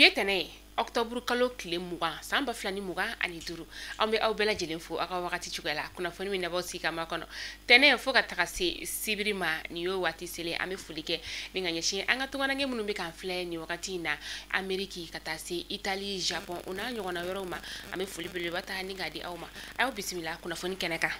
Bi ye tɛnɛ ye, octobre kalo tile 20 san 2025. An bɛ aw bɛɛ lajɛlen fo aw ka wagati cogoya la. Kunnafoni min nabɔ sigi ka ma kɔnɔ tɛnɛ fo ka taga se sibiri ma, nin y'o waati selen. An bɛ foli kɛ ni ka ɲɛsin an ka tungaranke minnu bɛ k'an filɛ nin wagati in na, Ameriki ka taa se Itali, Japon, o n'a ɲɔgɔnna wɛrɛw ma. An bɛ foli belebeleba ta ni k'a di aw ma. A y'aw bisimila kunnafoni kɛnɛ kan.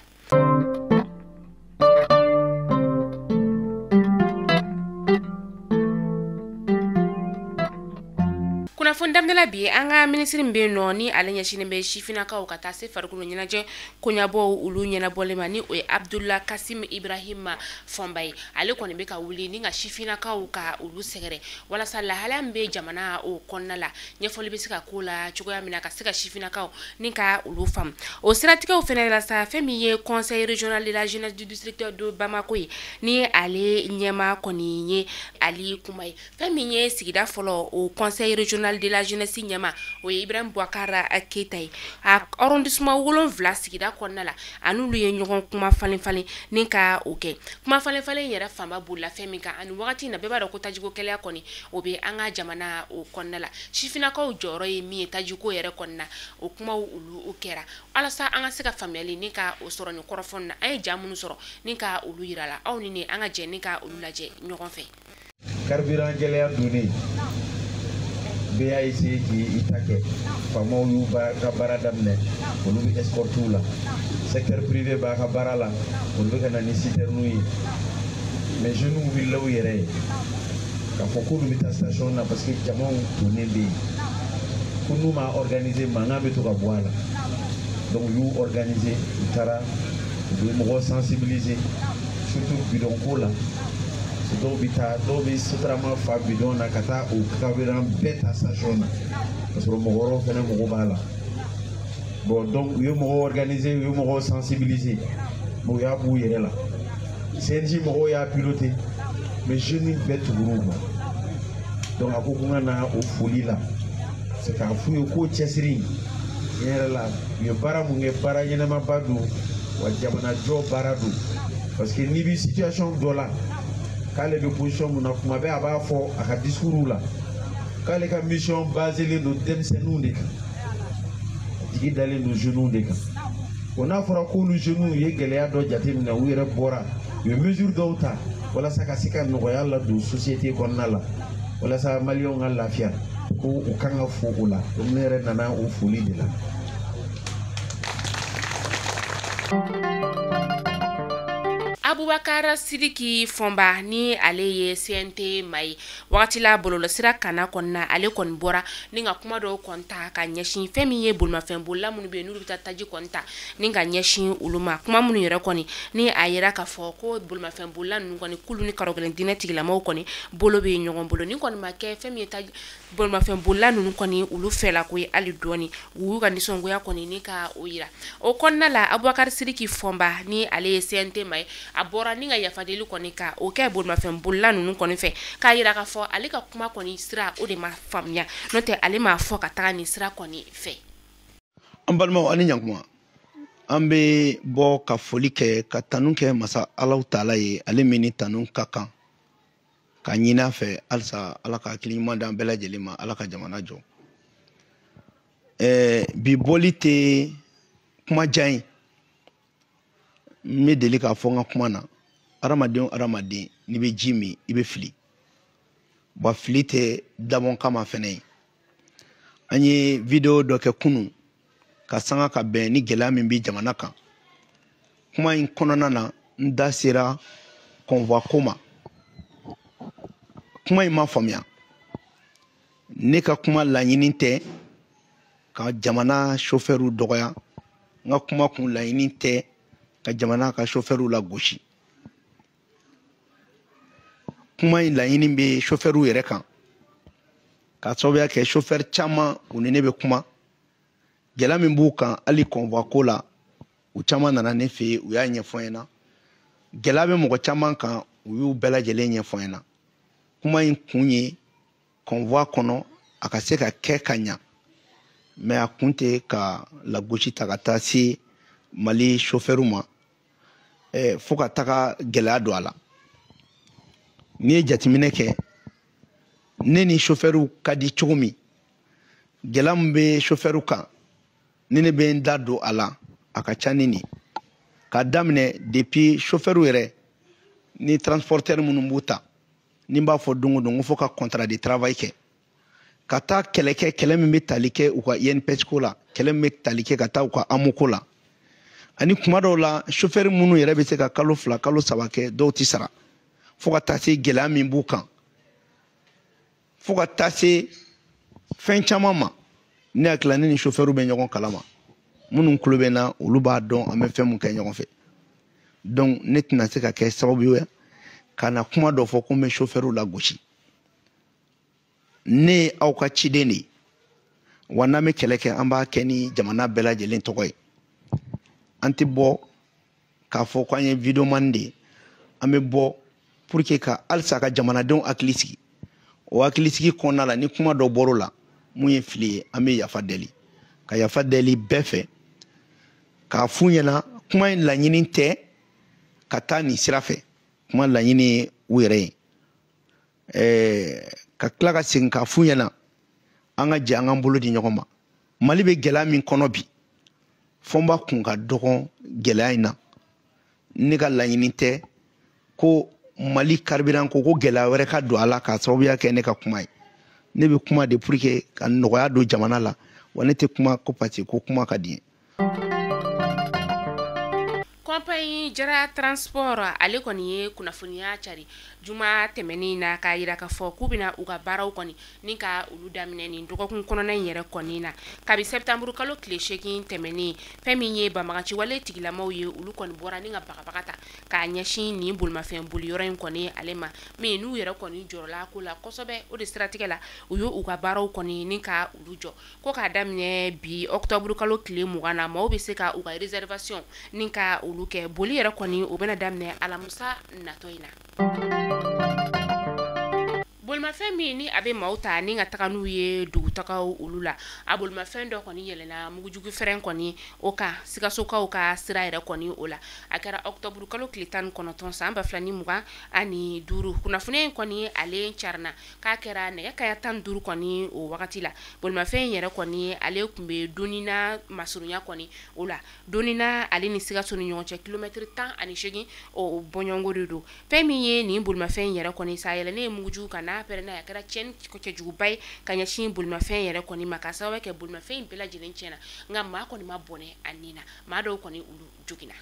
Kunnafoni daminɛla bi, an ka minisiri min bɛ yen nɔ, ni ale ɲɛsinnen bɛ sifinnakaw ka taa se farikolo ɲɛnajɛ koɲabɔw olu ɲɛnabɔli ma, ni o ye Abdula Kasim Ibrahima Fɔnba ye, ale kɔni bɛ ka wuli ni ka sifinnakaw ka olu sɛgɛrɛ walasa lahalaya min bɛ jamana o kɔnɔna la, ɲɛfɔli bɛ se ka k'o la cogoya min na, ka se ka sifinnakaw ni ka olu faamu. O siratigɛw fɛnɛ la sa, fɛn min ye conseil régional de la jeunesse du district de Bamako ye, ni ale ɲɛmaa kɔni ye Ali Kuma ye, fɛn min ye sigida fɔlɔ o conseil régional de la jeunesse ɲɛmaa, o ye Ibrahim Boubacar Keita ye. A arrondissement 7 sigida kɔnɔna la, a n'olu ye ɲɔgɔn kuma falen falen ni ka o kɛ. Kuma falen falen yɛrɛ fanba bolila fɛn min kan ani wagati in na, bɛɛ b'a dɔn ko tajiko gɛlɛya kɔni o bɛ an ka jamana o kɔnɔna la. Sifinnakaw jɔyɔrɔ ye min ye tajiko yɛrɛ kɔnɔna, o kumaw olu kɛra walasa an ka se ka faamuyali ni ka o sɔrɔ nin kɔrɔfɔ na. An ye ja minnu sɔrɔ ni ka olu yira la, aw ni ne an ka jɛ ni ka olu lajɛ ɲɔgɔn fɛ. Carburant gɛlɛya donnen, bɛɛ y'a essayer k'i ta kɛ. Faamaw y'u ka baara daminɛ, olu bɛ escorte la. Secteur privé b'a ka baara la, olu bɛ ka na ni citerne ye. Mais jeunes wulila u yɛrɛ ye k'a fɔ k'olu bɛ taa station na, parce que jamaw tonnen bɛ yen, ko n'u ma organiser, mankan bɛ to ka bɔ a la. Donc u y'u organiser, u taara, u bɛ mɔgɔw sensibiliser, surtout bidon ko la. Dɔw bɛ taa, dɔw bɛ sotarama fa bidon na ka taa o carburant bɛɛ ta station na, ka sɔrɔ mɔgɔ wɛrɛw fɛnɛ mago b'a la. Bon, donc u ye mɔgɔw organiser, u ye mɔgɔw sensibiliser, mais u y'a b'u yɛrɛ la. CNJ mɔgɔw y'a piloter, mais jeunes bɛɛ tugur'u kɔ. Donc a ko ko n ka na o foli la, c'est k'a f'u ye k'o cɛsiri tiɲɛ yɛrɛ la, u ye baara mun kɛ, baara ɲɛnamaba don, wa jamanajɔ baara don. Parce que n'i bɛ situation dɔ la, k'ale bɛ position mun na, kuma bɛɛ a b'a fɔ a ka discours la k'ale ka mission baselen don denmisɛnninw de kan, jigi dalen don jeunes de kan. O n'a fɔra k'olu jeunes ye gɛlɛya dɔ jateminɛ, u yɛrɛ bɔra, u ye mesure dɔw ta walasa ka se ka nɔgɔya ladon société kɔnɔna la, walasa maliyɛnw ka lafiya, ko u kan ka fo o la. Donc ne yɛrɛ nana o foli de la. Abubakar Sidiki Fɔnba, ni ale ye CNT maa ye, wagati la bɔlɔlɔsira kana kɔnɔna, ale kɔni bɔra ni ka kuma dɔw kɔni ta ka ɲɛsin fɛn min ye bolimafɛn bolila minnu bɛ yen, n'olu bɛ taa taji kɔni ta, ni ka ɲɛsin olu ma. Kuma minnu yɛrɛ kɔni ni a yira k'a fɔ ko bolimafɛn bolila ninnu kɔni, k'olu ni karɔ diinɛ tigilamaw kɔni bolo bɛ ɲɔgɔn bolo. Ni kɔni ma kɛ fɛn min ye taji bolimafɛn bolila ninnu kɔni olu fɛla ko ye hali dɔɔni, u y'u ka nisɔngoya kɔni ni ka o yira. O kɔnɔna la, Abubakar Sidiki Fɔnba, ni ale ye CNT maa ye, a bɔra ni ka yafadeli kɔni ka o kɛ bolimafɛn bolila ninnu kɔni fɛ, k'a yira k'a fɔ ale ka kuma kɔni sira o de ma faamuya, n'o tɛ ale m'a fɔ ka taga nin sira kɔni fɛ. An balimaw, ani ɲankuma. An bɛ bɔ ka foli kɛ, ka tanu kɛ masa Alahu taala ye, ale min ni tanu ka kan, ka ɲini a fɛ halisa Ala ka hakili ɲuman d'an bɛɛ lajɛlen ma, Ala ka jamana jɔ. Bi bɔli tɛ kuma jan ye. N bɛ deli k'a fɔ n ka kuma na, hadamaden o hadamaden, n'i bɛ ji min, i bɛ fili. Wa fili tɛ dabɔ kama fɛnɛ ye. An ye video dɔ kɛ kunun ka sanga ka bɛn ni gɛlɛya min bɛ jamana kan. Kuma in kɔnɔna na, n da sera convoi ko ma. Kuma in ma faamuya. Ne ka kuma laɲini tɛ ka jamana chauffeurw dɔgɔya. N ka kuma kun laɲini tɛ ka jamana ka chauffeurw lagosi. Kuma in laɲini bɛ chauffeurw yɛrɛ kan, k'a sababuya kɛ chauffeur caman u ni ne bɛ kuma. Gɛlɛya min b'u kan hali convoi ko la, u caman nana ne fɛ yen, u y'a ɲɛfɔ n ɲɛna. Gɛlɛya bɛ mɔgɔ caman kan, u y'u bɛɛ lajɛlen ɲɛfɔ n ɲɛna. Kuma in kun ye convoi kɔnɔ a ka se ka kɛ ka ɲa, mais a kun tɛ ka lagosi ta ka taa se Mali chauffeur ma, fo ka taga gɛlɛya don a la. N'i ye jateminɛ kɛ, ne ni chauffeur ka di cogo min, Gɛlɛya min bɛ chauffeur kan, ni ne bɛ n da don a la, a ka ca ni nin. K'a daminɛ depuis chauffeur yɛrɛ ni transporteur minnu b'u ta, ni n b'a fɔ don o don ko fo ka contrat de travail kɛ, ka taa kɛlɛ kɛ, kɛlɛ min bɛ tali kɛ u ka INPS ko la, kɛlɛ min bɛ tali kɛ ka taa u ka AMO ko la, ani kuma dɔw la chauffeur minnu yɛrɛ bɛ se ka kalo 2 kalo 3 kɛ, dɔw tɛ sara, fo ka taa se gɛlɛya min b'u kan, fo ka taa se fɛn caman ma. Ne hakili la ne ni chauffeur bɛ ɲɔgɔn kalama, minnu tulo bɛ n na olu b'a dɔn an bɛ fɛn mun kɛ ɲɔgɔn fɛ. Donc ne tɛna se ka kɛ sababu ye ka na kuma dɔ fɔ ko n bɛ chauffeur lagosi. Ne ye aw ka ciden de ye, wa n'an bɛ kɛlɛ kɛ, an b'a kɛ ni jamana bɛɛ lajɛlen tɔgɔ ye. An tɛ bɔ k'a fɔ k'an ye videoman de ye, an bɛ bɔ pour que ka halisa ka jamanadenw hakili sigi. O hakilisigi kɔnɔna la, ni kuma dɔ bɔr'o la mun ye fili ye, an bɛ yafa deli, ka yafa deli bɛɛ fɛ, k'a f'u ɲɛna kuma in laɲini tɛ ka taa nin sira fɛ, kuma laɲini ye u yɛrɛ ye. Ka tila ka segin k'a f'u ɲɛna an ka jɛ an k'an bolo di ɲɔgɔn ma. Mali bɛ gɛlɛya min kɔnɔ bi, Fɔnba kun ka dɔgɔn gɛlɛya in na. Ne ka laɲini tɛ ko Mali carburant ko gɛlɛya wɛrɛ ka don a la k'a sababuya kɛ ne ka kuma ye. Ne bɛ kuma de pour que ka nɔgɔya don jamana la, wa ne tɛ kuma ko parce que ko kuma ka di n ye. Compagnie Jara Transport ale kɔni ye kunnafoniya cari juma tɛmɛnen na k'a yira k'a fɔ k'u bɛna u ka baaraw kɔni ni ka olu daminɛ nin dɔgɔkun kɔnɔna in yɛrɛ kɔni na. Kabi septembre kalo tile 8 tɛmɛnen, fɛn min ye banbaganciwale tigilamaw ye, olu kɔni bɔra ni ka bagabaga ta k'a ɲɛsin nin bolimafɛn boliyɔrɔ in kɔni ale ma, min n'u yɛrɛ kɔni jɔrɔla ko la kosɛbɛ. O de siratigɛ la, u y'u u ka baaraw kɔni ni ka olu jɔ ko k'a daminɛ bi octobre kalo tile 20 na, maaw bɛ se ka u ka réservation ni ka olu kɛ. Boli yɛrɛ kɔni o bɛna daminɛ alamisa natɔ in na. Bolimafɛn min ni a bɛ maaw ta ni ka taga n'u ye dugutagaw olu la, a bolimafɛn dɔ kɔni yɛlɛnna mugujugu fɛrɛn kɔni o kan Sikasokaw ka sira yɛrɛ kɔni o la. A kɛra octobre kalo tile 19 san 2025. Kunnafoniya in kɔni ale carinna k'a kɛra nɛgɛ kanɲɛ 15 kɔni o wagati la. Bolimafɛn in yɛrɛ kɔni ale tun bɛ Donina masurunya kɔni o la. Donina ale ni Sikaso ni ɲɔgɔn cɛ kilomɛtiri 18 o bɔɲɔgɔnko de don. Fɛn min ye nin bolimafɛn in yɛrɛ kɔni sa yɛlɛnnen ye mugujugu kan n'a pɛrɛnna, a kɛra tiɲɛni cɛjuguba ye ka ɲɛsin bolimafɛn yɛrɛ kɔni ma, ka sababu kɛ bolimafɛn in bɛɛ lajɛlen tiɲɛna, nka maa kɔni ma bɔnɛ a nin na, maa dɔw kɔni olu joginna.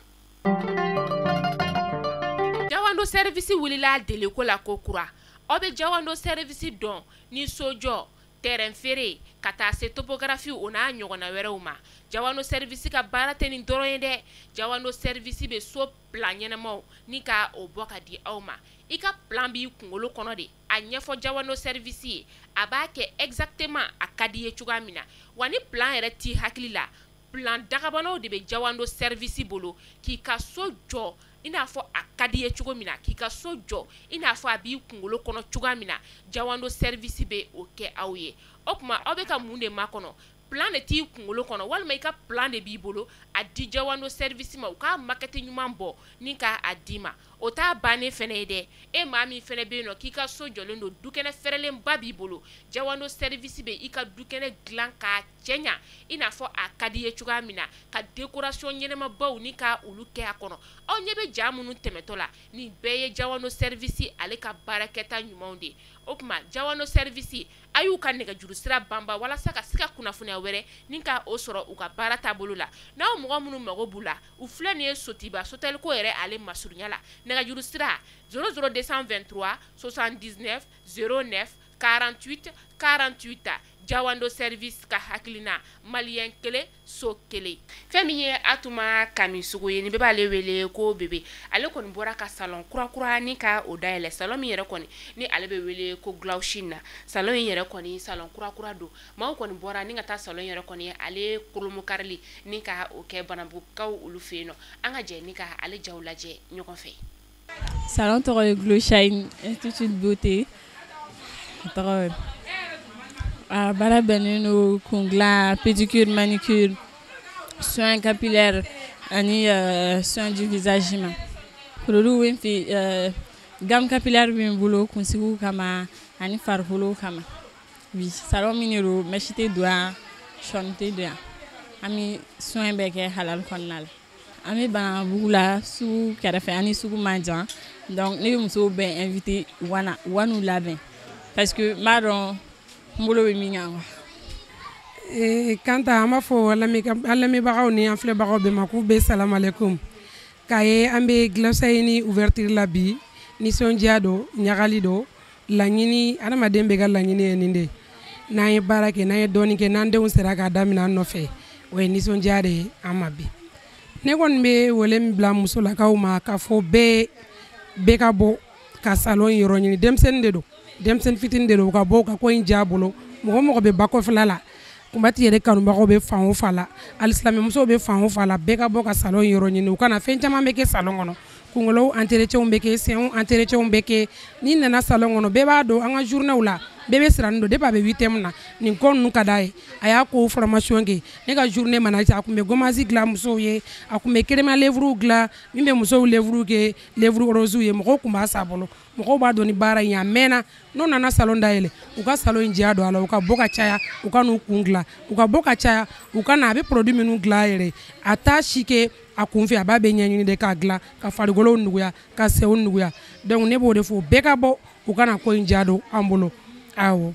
Jawando service wulila deliko la ko kura. Aw bɛ Jawando service dɔn ni sojɔ, terrain feere, ka taa se topographie o n'a ɲɔgɔnna wɛrɛw ma. Jawando service ka baara tɛ nin dɔrɔn ye dɛ. Jawando service bɛ so plan ɲɛnamaw ni ka o bɔ ka di aw ma. I ka plan b'i kunkolo kɔnɔ de, a ɲɛfɔ Jawando service ye, a b'a kɛ exactement a ka di ye cogoya min na. Wa ni plan yɛrɛ t'i hakili la, plan dagabanaw de bɛ Jawando service bolo k'i ka so jɔ i n'a fɔ a ka di ye cogo min na, k'i ka so jɔ i n'a fɔ a b'i kunkolo kɔnɔ cogoya min na. Jawando service bɛ o kɛ aw ye. O tuma aw bɛ ka mun de makɔnɔ? Plan de t'i kunkolo kɔnɔ, walima i ka plan de b'i bolo, a di Jawando service ma, u k'a maquette ɲuman bɔ ni k'a d'i ma. O t'a bannen fɛnɛ ye dɛ. E maa min fɛnɛ bɛ yen nɔ k'i ka so jɔlen don, dukɛnɛ fɛrɛlenba b'i bolo, Jawando service bɛ i ka dukɛnɛ dilan k'a cɛɲa i n'a fɔ a ka di ye cogoya min na, ka décoration ɲɛnamabaw ni ka olu kɛ a kɔnɔ. Aw ɲɛ bɛ ja minnu tɛmɛtɔ la, nin bɛɛ ye Jawando service ale ka baarakɛta ɲumanw de ye. O tuma Jawando service, a y'u ka nɛgɛjuru sira banba walasa ka se ka kunnafoniya wɛrɛ ni ka o sɔrɔ u ka baara taabolo la. N'aw mɔgɔ minnu mago b'u la, u filɛ nin ye Sotiba Soteliko yɛrɛ ale masurunya la. Nɛgɛjuru sira 00223 79 09 48 48. Jawando service ka hakilina, maliyɛn kelen so kelen. Fɛn min ye Atuma Kamisogo ye, ni bɛɛ b'ale wele ko bébé, ale kɔni bɔra ka salon kura kura ni ka o dayɛlɛ. Salon min yɛrɛ kɔni ni ale bɛ wele ko Glawshin na, salon in yɛrɛ kɔni salon kura kura don. Maaw kɔni bɔra ni ka taa salon yɛrɛ kɔni ale kolomokarili ni ka o kɛ Banabugukaw olu fɛ yen nɔ. An ka jɛ ni ka ale jaw lajɛ ɲɔgɔn fɛ. Salon tɔgɔ ye Glowshine Institute Beauté. A tɔgɔ a baara bɛnnen don kun dilan, pédicure, manicure, soins capillaires ani soins du visage ma. Produit bɛ fɛ, gamme capillaire bɛ n bolo kunsigiw kama ani farikolo kama. Oui, salon min de don, mèche tɛ don yan, sɔɔni tɛ don yan. An bɛ soin bɛɛ kɛ halal kɔnɔna la. An bɛ Banabugu la, sugu kɛrɛfɛ, an ni sugu man jan. Donc ne bɛ musow bɛɛ invité u ka na, u ka n'u labɛn parce que n b'a dɔn n bolo bɛ min kan quoi. Kanta, an b'a fɔ an lamɛnbagaw ni an filɛbagaw bɛɛ ma k'u bɛɛ salamalekun. K'a ye an bɛ Glowshine ouverture la bi, nisɔndiya don, ɲagali don, laɲini, adamaden bɛɛ ka laɲini ye nin de ye. N'an ye baara kɛ, n'an ye dɔɔnin kɛ, n'an denw sera k'a daminɛ an nɔfɛ, o ye nisɔndiya de ye an ma bi. Ne kɔni bɛ wele min bila musolakaw ma k'a fɔ bɛɛ bɛɛ ka bɔ ka salon yɔrɔ ɲini. Denmisɛnnin de don, denmisɛnnin fitinin de don, u ka bɔ u ka ko in diya bolo. Mɔgɔ mɔgɔ bɛ ba kɔfɛla la, Kunbati yɛrɛ kanubagaw bɛ fan o fan la, alisilamɛmusow bɛ fan o fan la, bɛɛ ka bɔ ka salon yɔrɔ ɲini. U kana fɛn caman bɛ kɛ salon kɔnɔ, kunkolow entretien bɛ kɛ, senw entretien bɛ kɛ. N'i nana salon kɔnɔ, bɛɛ b'a dɔn an ka journée la, bɛɛ bɛ sirannen don depuis a bɛ huitième na, nin ko ninnu ka d'a ye. A y'a ko formation kɛ. Ne ka journée mana a tun bɛ gommage dilan musow ye, a tun bɛ crème à lèvres dilan min bɛ musow lèvres kɛ lèvres rose ye, mɔgɔw tun b'a san a bolo. Mɔgɔw b'a dɔn ni baara in ye, a mɛnna. N'u nana salon dayɛlɛ, u ka salon in diya don a la, u ka bɔ ka caya, u ka n'u kun dilan, u ka bɔ ka caya, u ka na. A bɛ produit minnu dilan a yɛrɛ, a t'a si kɛ a kun fɛ, a b'a bɛɛ ɲɛɲini de k'a dilan, ka farikolo nuguya, ka senw nuguya. Donc ne b'o de fɔ, bɛɛ ka bɔ, u ka na ko in diya don an bolo. Awɔ.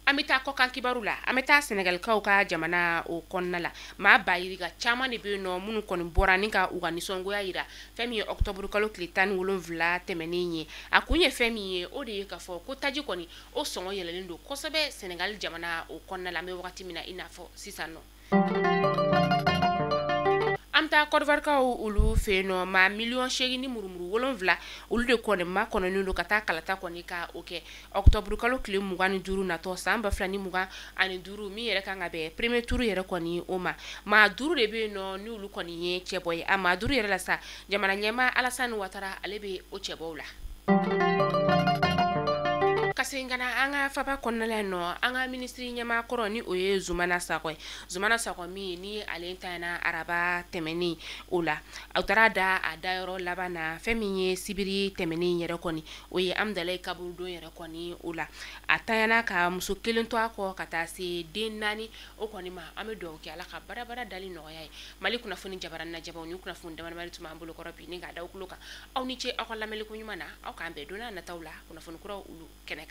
An bɛ taa kɔkan kibaru la, an bɛ taa Sɛnɛgalikaw ka jamana o kɔnɔna la. Maa ba yirika caman de bɛ yen nɔ minnu kɔni bɔra ni ka u ka nisɔngoya yira fɛn min ye octobre kalo tile 17 tɛmɛnen ye. A kun ye fɛn min ye, o de ye k'a fɔ ko taji kɔni o sɔngɔ yɛlɛlen don kosɛbɛ Sɛnɛgali jamana o kɔnɔna la, an bɛ wagati min na i n'a fɔ sisan nɔ. An bɛ taa Kɔdiwarikaw olu fɛ yen nɔ, maa 8,7 miliyɔn olu de kɔni makɔnɔnen don ka taa kalata kɔni ka o kɛ octobre kalo tile 25 natɔ san 2025, min yɛrɛ kan ka bɛn premier tour yɛrɛ kɔni o ma. Maa 5 de bɛ yen nɔ ni olu kɔni ye cɛbɔ ye. A maa 5 yɛrɛ la sa, jamana ɲɛmaa Alassane Ouattara ale bɛ o cɛbɔw la. Ka segin ka na an ka faba kɔnɔna la yen nɔ, an ka minisiri ɲɛmaa kɔrɔ ni o ye Zoumana Sakɔ ye. Zoumana Sakɔ min ni ale tanyana araba tɛmɛnen o la, a taara da a dayɔrɔ laban na fɛn min ye sibiri tɛmɛnen yɛrɛ kɔni, o ye Amudalayi kaburudon yɛrɛ kɔni o la. A tanyana ka muso kelen to a kɔ ka taa se den 4 o kɔni ma. An bɛ dugawu kɛ Ala ka barabara dali nɔgɔya ye. Mali kunnafoni jabarani na jabaw ni kunnafoni damadamani tun b'an bolo kɔrɔ bi, ni k'a da aw tulo kan. Aw ni ce aw ka lamɛnni ko ɲuman na, aw k'an bɛn don n'a nataw la kunnafoni kuraw olu kɛnɛ kan.